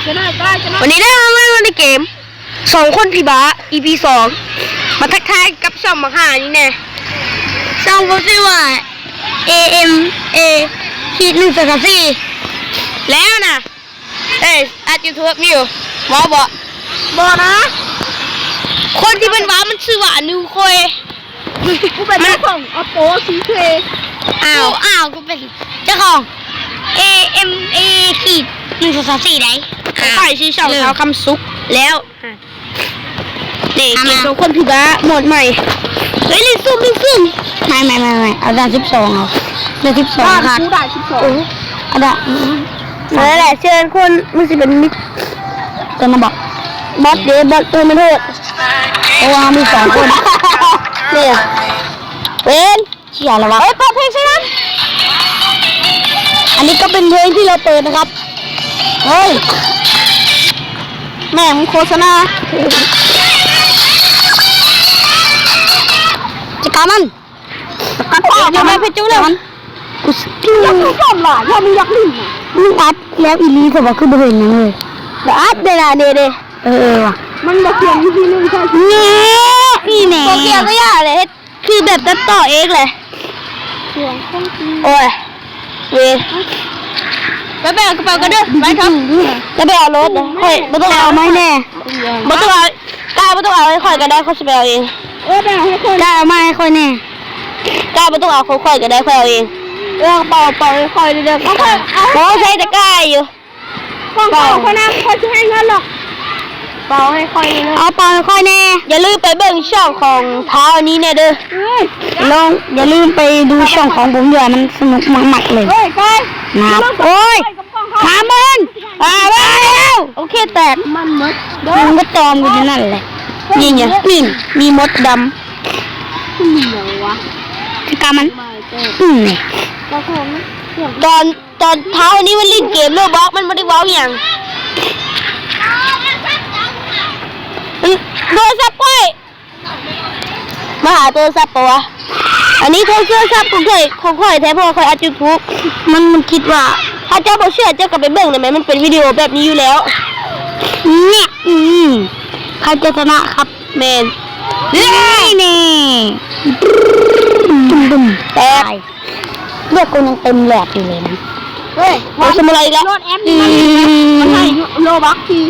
ວັນນີ້ເດີ ເຮົາມາເຮັດເກມສອງຄົນຜີບ້າ ອີພີສອງ ມາທັກທາຍກັບຊ່ອງບັກຫ່ານີ້ແດ່. ຊ່ອງເຂົາຊື່ວ່າ ເອເອັມເອ ຂີດໜຶ່ງສອງສາມສີ່ ແລ້ວນະ. ເອີຍ ອັດຢູທູບຢູ່ ເວົ້າບໍ່? ບໍ່ນະ. ຄົນທີ່ເພິ່ນເວົ້າມັນຊື່ວ່າ ນິວໂຄຍ ກູເປັນເຈົ້າຂອງ ໂອໂປ ຊີເຄ. ອ້າວ ອ້າວ ກູເປັນເຈົ້າຂອງ ເອເອັມເອ ຂີດໜຶ່ງສອງສາມສີ່ ໃດ໋. ຂ້ອຍຊື່ຊ່ອງ ເອີ ທ້າວຄຳສຸກ ແລ້ວ ນີ້ ເກມສອງຄົນຜີບ້າໂໝດໃໝ່. ເຮີ້ຍ ຫຼິ້ນຊຸ່ມ ຫຼິ້ນຊຸ່ມ. ໄມ່ ໄມ່ ໄມ່ ໄມ່ ເອົາດ່ານສິບສອງ ເອົາດ່ານສິບສອງ ດ່ານ ຄັກ ກູດ່ານສິບສອງ. ເອີ ເອົາດ່ານ ນັ້ນແຫຼະ ເຊີນຄົນ ມັນຊິເປັນມິດ ຕົວນັ້ນບໍ? ບອດເດ້ ບອດຕົວມັນໂຫດ ເພາະວ່າມີສອງຄົນ. ນີ້ ເວັນ ເສຍແລ້ວວະ. ເຮີ້ຍ ເປີດເພງໃສ່ນັ້ນ. ອັນນີ້ກໍເປັນເພງທີ່ເຮົາເປີດນະຄັບ. ເຮີ້ຍ ແມ່ງໂຄສະນາ ຈັດການມັນ. ກັດ ເອົາ ເອົາ ເອົາ ເອົາ ເອົາ ເອົາ ກູສະກິວ ຢາກເອົາຫຼາຍ ຖ້າມຶງຢາກຫຼິ້ນນະ. ມຶງອັດແລ້ວອີ່ຫຼີ ແຕ່ວ່າຄືບໍ່ເຫັນຫຍັງເລີຍ. ກໍອັດໄດ້ລະ ເດ້ ເດ້. ເອີ ເອີ ວ່າ ມັນບໍ່ຂຽນວິທີໜຶ່ງ ໃຊ່ ນີ້ ນີ້ແນ່ ບໍ່ຂຽນກໍຢ່າແຫຼະ ເຮັດຄືແບບຕັດຕໍ່ເອງແຫຼະ. ໂອ້ຍ ເວ ໄປ ໄປເອົາກະເປົາກັນເດີ ໄປເຖາະ. ຈະໄປເອົາລົດນະ ຂ້ອຍບໍ່ຕ້ອງເອົາມາໃຫ້ແນ່ ບໍ່ຕ້ອງເອົາ. ກ້າບໍ່ຕ້ອງເອົາໃຫ້ຂ້ອຍກໍໄດ້ ຂ້ອຍຊິໄປເອົາເອງ. ເອີ ໄປເອົາໃຫ້ຂ້ອຍ ກ້າເອົາມາໃຫ້ຂ້ອຍແນ່. ກ້າບໍ່ຕ້ອງເອົາຂອງຂ້ອຍກໍໄດ້ ຂ້ອຍເອົາເອງ. ເອີ ເປົ່າ ເປົ່າໃຫ້ຂ້ອຍເດີ. ໂອ້ ໃຊ້ແຕ່ກ້າຢູ່ ເປົ່າ ເປົ່າ ຂ້ອຍນຳ ຂ້ອຍຊິໃຫ້ເງິນດອກ. ເປົ່າໃຫ້ຂ້ອຍເດີ ເອົາເປົ່າໃຫ້ຂ້ອຍແນ່. ຢ່າລືມໄປເບິ່ງຊ່ອງຂອງທ້າວນີ້ແນ່ເດີ. ເອີຍ ນ້ອງຢ່າລືມໄປດູຊ່ອງຂອງຜົມດ້ວຍ ມັນສະໜຸກມາກໆເລີຍ. ເອີຍ ກ້າ ນະ ໂອ້ຍ ຂ້າມມັນ ອ່າ ໄປແລ້ວ. ໂອເຄ ແຕກ ມັນໝົດ ມັນກໍຕອມຢູ່ໃນນັ້ນແຫຼະ. ນີ້ ນີ້ ນີ້ ມີມົດດຳ ຄືມີຫຍັງວະ ຄືກາມັນ ອືມ ນີ້ ຕອນ ຕອນທ້າວນີ້ມັນຫຼິ້ນເກມໂລບັອກ ມັນບໍ່ໄດ້ເວົ້າຫຍັງ. ໂທລະສັບຂ້ອຍ ມາຫາໂທລະສັບປະວະ? ອັນນີ້ໂທລະສັບຂອງຂ້ອຍ ຂອງຂ້ອຍແທ້ ເພາະວ່າຂ້ອຍອັດຢູທູບ. ມັນ ມັນຄິດວ່າ ຖ້າເຈົ້າບໍ່ເຊື່ອ ເຈົ້າກໍໄປເບິ່ງໄດ້ແມ ມັນເປັນວິດີໂອແບບນີ້ຢູ່ແລ້ວ. ແນະ ອືມ ໃຜຈະຊະນະຄັບ? ແມ່ນ ນີ້ແນ່ ຕຸ້ມໆ ແຕກ. ເລືອດກູຍັງເຕັມຫຼອດຢູ່ເລີຍນະ. ເຮີ້ຍ ໂອ້ຍ ສະມຸໄລອີກແລ້ວ. ໂຫຼດແອັບນີ້ ອືມ ມັນໃຫ້ໂລບັອກທີ່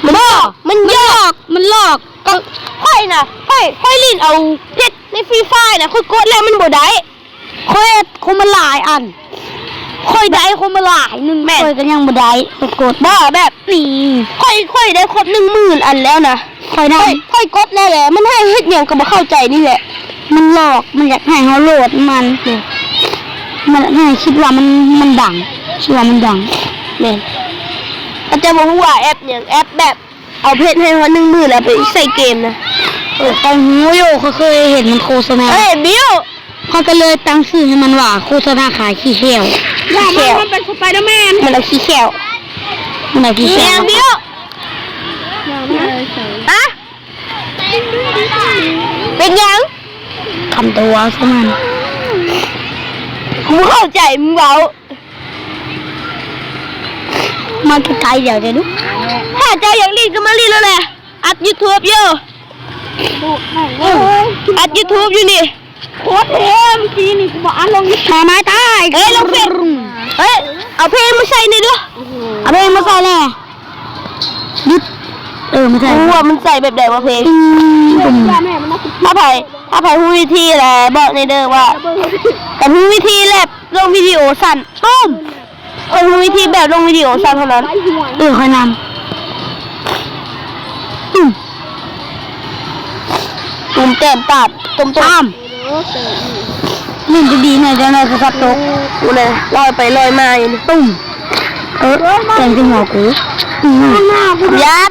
ບໍ່ ມັນຢອກ ມັນຫຼອກ. ກໍຂ້ອຍນະ ຂ້ອຍ ຂ້ອຍຫຼິ້ນເອົາເພັດໃນຟຣີຟາຍນະ ຂ້ອຍກົດແລ້ວມັນບໍ່ໄດ້. ຂ້ອຍເຮັດຄົນມາຫຼາຍອັນ ຂ້ອຍໄດ້ຄົນມາຫຼາຍໜຶ່ງ ແມ່ນ ຂ້ອຍກໍຍັງບໍ່ໄດ້ ຂ້ອຍກົດ ບໍ່ ແບບນີ້ ຂ້ອຍ ຂ້ອຍໄດ້ຄົບໜຶ່ງໝື່ນອັນແລ້ວນະ. ຂ້ອຍໄດ້ ຂ້ອຍ ຂ້ອຍກົດແລ້ວແຫຼະ ມັນໃຫ້ເຮັດຫຍັງກໍບໍ່ເຂົ້າໃຈນີ້ແຫຼະ. ມັນຫຼອກ ມັນຢາກໃຫ້ເຮົາໂຫຼດມັນ ມັນຢາກໃຫ້ຄິດວ່າມັນ ມັນດັງ ຄິດວ່າມັນດັງ. ແມ່ນ ເຂົາເຈົ້າບໍ່ຮູ້ວ່າແອັບຫຍັງ ແອັບແບບ ເອົາເພັດໃຫ້ຮອດໜຶ່ງໝື່ນແລ້ວໄປໃສ່ເກມນະ. ເອີ ຂ້ອຍຮູ້ຢູ່ ຂ້ອຍເຄີຍເຫັນມັນໂຄສະນາ. ເອີຍ ບິວ ຂ້ອຍກໍເລີຍຕັ້ງຊື່ໃຫ້ມັນວ່າ ໂຄສະນາຂາຍຂີ້ແຂ້ວ. ຢ່າ ມັນ ມັນເປັນສະໄປເດີແມນ ມັນເອົາຂີ້ແຂ້ວ ມັນເອົາຂີ້ແຂ້ວ. ຫຍັງ ບິວ ຮະ ເປັນຫຍັງ? ຄຳຕົວຊະມັນ ກູເຂົ້າໃຈມຶງເວົ້າ. ມາໃກ້ໆ ດຽວຈະດຸ. ຖ້າເຈົ້າຢາກຫຼິ້ນກໍມາຫຼິ້ນໂລດແຫຼະ ອັດຢູທູບຢູ່. ອັດຢູທູບຢູ່ນີ້. ໂຄດເທ່ ເມື່ອກີ້ນີ້ ກູບໍ່ອັດລົງ. ມາ ມາຕາຍ. ເອີຍ ລົງເຟສ. ເອີຍ ເອົາເພງມາໃສ່ນີ້ດູ. ເອົາເພງມາໃສ່ແດ່. ຢຸດ. ເອີ ມາໃສ່. ຮູ້ວ່າມັນໃສ່ແບບໃດບໍ່ເພງ? ອືມ ຖ້າໃຜ ຖ້າໃຜຮູ້ວິທີແລ້ວບອກແດ່ເດີວ່າ ຄັນຮູ້ວິທີແລ້ວລົງວິດີໂອສັ້ນ ຕຸ້ມ. ເອີ ມີວິທີແບບລົງວິດີໂອສັ້ນເທົ່ານັ້ນ. ເອີ ຂ້ອຍນຳ. ຕຸ້ມ ຕຸ້ມແຕ້ມຕາດ ຕຸ້ມຕາມ. ຫຼິ້ນດີໆ ແດ່ ຈັກໜ່ອຍໂທລະສັບຕົກ. ກູແຫຼະ ລອຍໄປລອຍມາຢູ່ນີ້. ຕຸ້ມ. ເອີ ແຕ່ງທີ່ຫົວກູ. ອືມ ຫຍາບ.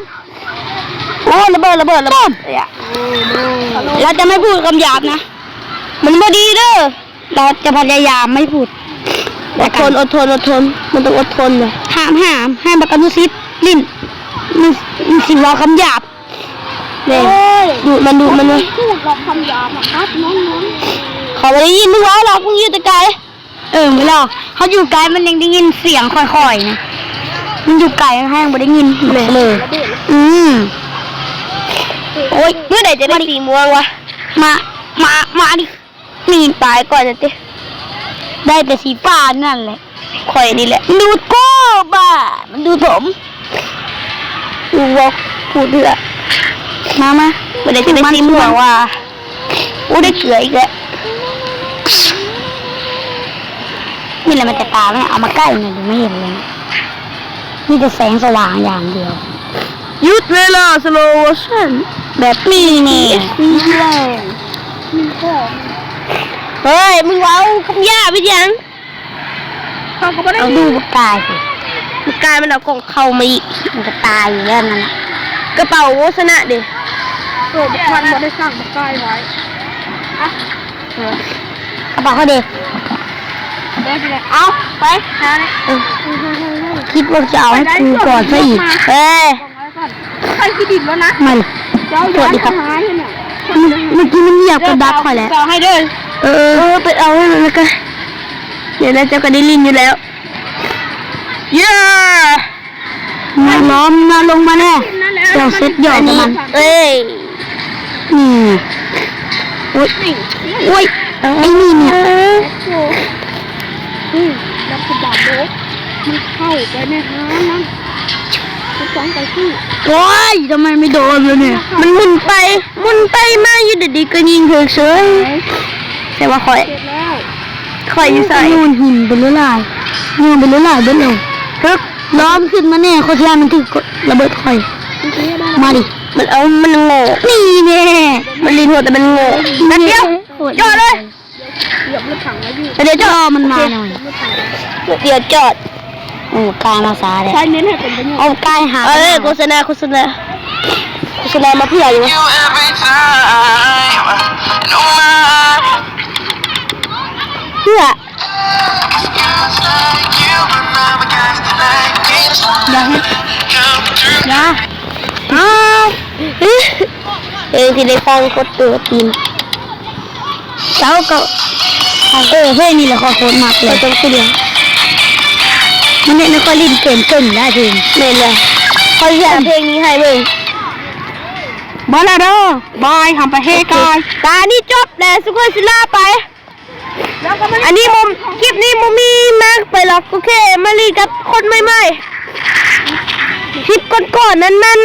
ໂອ້ ລະເບີດ ລະເບີດ ລະເບີດ. ລະຈະໄມ່ພູດຄຳຫຍາບນະ ມັນບໍ່ດີເດີ. ເຮົາຈະພະຍາຍາມໄມ່ພູດ. ອົດທົນ ອົດທົນ ອົດທົນ ມັນຕ້ອງອົດທົນນະ. ຫ້າມ ຫ້າມ ຫ້າມບັກອະນຸສິດຫຼິ້ນ. ມັນ ມັນຊິເວົ້າຄຳຫຍາບ. ເດ້ ເອີຍ ດຸມັນ ດຸມັນເວີຍ. ເຂົາບໍ່ໄດ້ຍິນມຶງເວົ້າດອກ ມຶງຢູ່ແຕ່ໄກ. ເອີ ເວລາເຮົາຢູ່ໃກ້ ມັນຍັງໄດ້ຍິນສຽງຄ່ອຍໆ ນະ. ມັນຢູ່ໄກແຮງ ບໍ່ໄດ້ຍິນ. ແມ່ນ ເລີຍ. ອືມ ໂອ້ຍ ມື້ໃດຈະໄດ້ສີມ່ວງວະ? ມາ ມາ ມາດິ. ນີ້ຕາຍກ່ອນນະຕິ. ໄດ້ແຕ່ສີຟ້ານັ້ນແຫຼະ. ຂ້ອຍນີ້ແຫຼະ ດູດກູບ້າ ມັນດູດຜົມ. ກູເວົ້າ ກູເທື່ອ. ມາ ມາ ບໍ່ໄດ້ຈະໄດ້ຊີມ ເພາະວ່າ ໂອ້ ໄດ້ເກືອອີກແລ້ວ. ນີ້ແຫຼະ ມັນຈະຕາຍ ມັນເອົາມາໃກ້ນີ້ ບໍ່ເຫັນເລີຍ. ມີແຕ່ແສງສະຫວ່າງຢ່າງດຽວ. ຢຸດເວລາ slow motion ແບບນີ້ນີ້. ເຮີ້ຍ ມຶງເວົ້າຄຳຫຍາບເຮັດຫຍັງ? ເຂົາກໍບໍ່ໄດ້ ເອົາ ດູບັກກາຍຊິ ບັກກາຍມັນເອົາຂອງເຂົາມາອີກ. ມັນກໍຕາຍຢູ່ແລ້ວນັ້ນນະ. ກະເປົາໂຄສະນາເດ. ເອີ ມັນບໍ່ໄດ້ສັ່ງບັກກາຍໄວ້. ອະ ກະເປົາເຂົາເດ. ເອົາໄປຫາເລີຍ. ເອີ ຄິດວ່າຈະເອົາໃຫ້ກູກ່ອນຊະອີກ. ເອີ ໃສ່ຂີ້ດິນແລ້ວນະ. ມາເລີຍ. ເຈົ້າຢ່າຫາເຮັດນະ. ເມື່ອ ເມື່ອກີ້ມັນຢຽບກັບດັກຂ້ອຍແຫຼະ. ເຈົ້າໃຫ້ເດີ. ເອີ ເອີ ໄປເອົາໃຫ້ມັນແລ້ວກະ ດຽວແລ້ວເຈົ້າກະໄດ້ຫຼິ້ນຢູ່ແລ້ວ. ເຢ້ ມາລ້ອມ ມາລົງມາແນ່. ເຈົ້າເຊັດຫຍອກກັບມັນ. ເອີຍ ນີ້ ໂອ້ຍ ໂອ້ຍ ໄອ້ນີ້ນີ້. ອືມ ລັດຖະບານໂລກ ມັນເຂົ້າໄປໃນຮ້ານນັ້ນ ມັນຕ້ອງໄປຊື້. ໂອ້ຍ ທຳໄມໄມ່ໂດນລະນີ້? ມັນໝູນໄປໝູນໄປມາຢູ່ດີໆ ກໍຍິງຖືກເສີຍ. ແຕ່ວ່າຂ້ອຍ ຂ້ອຍຢູ່ໃສ? ໂຍນຫີນໄປຫຼາຍໆ ໂຍນໄປຫຼາຍໆເບິດເລີຍ. ຮຶບ ລ້ອມຂຶ້ນມາແນ່ ຂ້ອຍຊິໃຫ້ມັນຖືກລະເບີດຂ້ອຍ. ມາດິ ມັນເອົາ ມັນໂງ່ ນີ້ແນ່ ມັນຫຼິ້ນໂຫດ ແຕ່ມັນໂງ່. ນັດດຽວ ໂຄດ ຈອດເລີຍ. ເກືອບລົດຖັງແລ້ວຢູ່. ເດີ ຈອດ ມັນມາໜ້ອຍ ດຽວຈອດ. ໂອ້ ກາຍມາຊ້າແທ້. ໃຊ້ເນັດໃຫ້ເປັນປະໂຫຍດ. ເອົາກາຍຫາ ເອີ ໂຄສະນາ ໂຄສະນາ ໂຄສະນາມາເພື່ອຢູ່ ເພື່ອ ຢ່າເຮັດ ຢ່າ ອ້າວ ເອີ ທີ່ໄດ້ຟັງກົດຕົວຕີນ ເຈົ້າກໍ ເອີ ເພງນີ້ແຫຼະຂ້ອຍໂຄດມັກເລີຍ. ມັນເຮັດໃຫ້ຂ້ອຍຫຼິ້ນເກມເກັ່ງໄດ້ເພງ. ແມ່ນແລ້ວ ຂ້ອຍຊິຫາເພງນີ້ໃຫ້ເບິ່ງ. ເບິ່ງແລ້ວເດີ ບາຍ ຫ້າມໄປເຮກາຍ. ຕານີ້ຈົບແລ້ວ ສຸກຄົນຊິລາໄປ. ອັນນີ້ບໍ່ ຄລິບນີ້ບໍ່ມີມາກໄປຫຼອກ. ໂອເຄ ມາຫຼິ້ນກັບຄົນໃໝ່ໆ. ຄລິບກ່ອນໆນັ້ນມັນ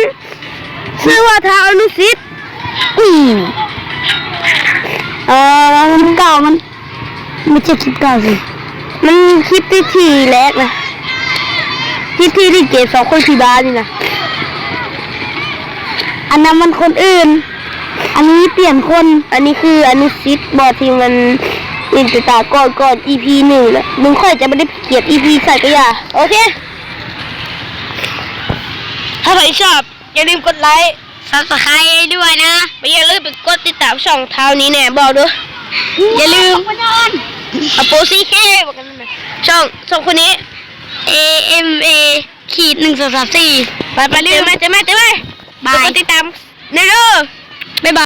ຊື່ວ່າທ້າວອະນຸສິດ. ອືມ ເອີ ຄລິບເກົ່າມັນ ບໍ່ໃຊ່ຄລິບເກົ່າຊິ ມັນຄລິບທີ່ ທີ່ແລກນະ ທີ່ ທີ່ຫຼິ້ນເກມສອງຄົນຜີບ້ານີ້ນະ. ອັນນັ້ນມັນຄົນອື່ນ ອັນນີ້ປ່ຽນຄົນ. ອັນນີ້ຄືອະນຸສິດບໍ ທີ່ມັນຫຼິ້ນແຕ່ຕາກ່ອນ ກ່ອນອີພີໜຶ່ງນະ. ເບິ່ງຂ້ອຍຈະບໍ່ໄດ້ກຽດອີພີໃສກໍຢ່າ. ໂອເຄ ຖ້າໃຜຊອບ ຢ່າລືມກົດໄລ Subscribe ໃຫ້ດ້ວຍນະ ແລະ ຢ່າລືມໄປກົດຕິດຕາມຊ່ອງທ້າວນີ້ແນ່ ບອກດູ. ຢ່າລືມ ເອົາໂປຊີເຄ ບອກກັນນະ ຊ່ອງ ຊ່ອງຄົນນີ້ ເອເອັມເອຂີດໜຶ່ງສອງສາມສີ່. ໄປ ໄປ ເຈີໃໝ່ ເຈີໃໝ່ ເຈີໃໝ່. ບາຍ ກົດຕິດຕາມແນ່ເດີ. ບາຍບາຍ.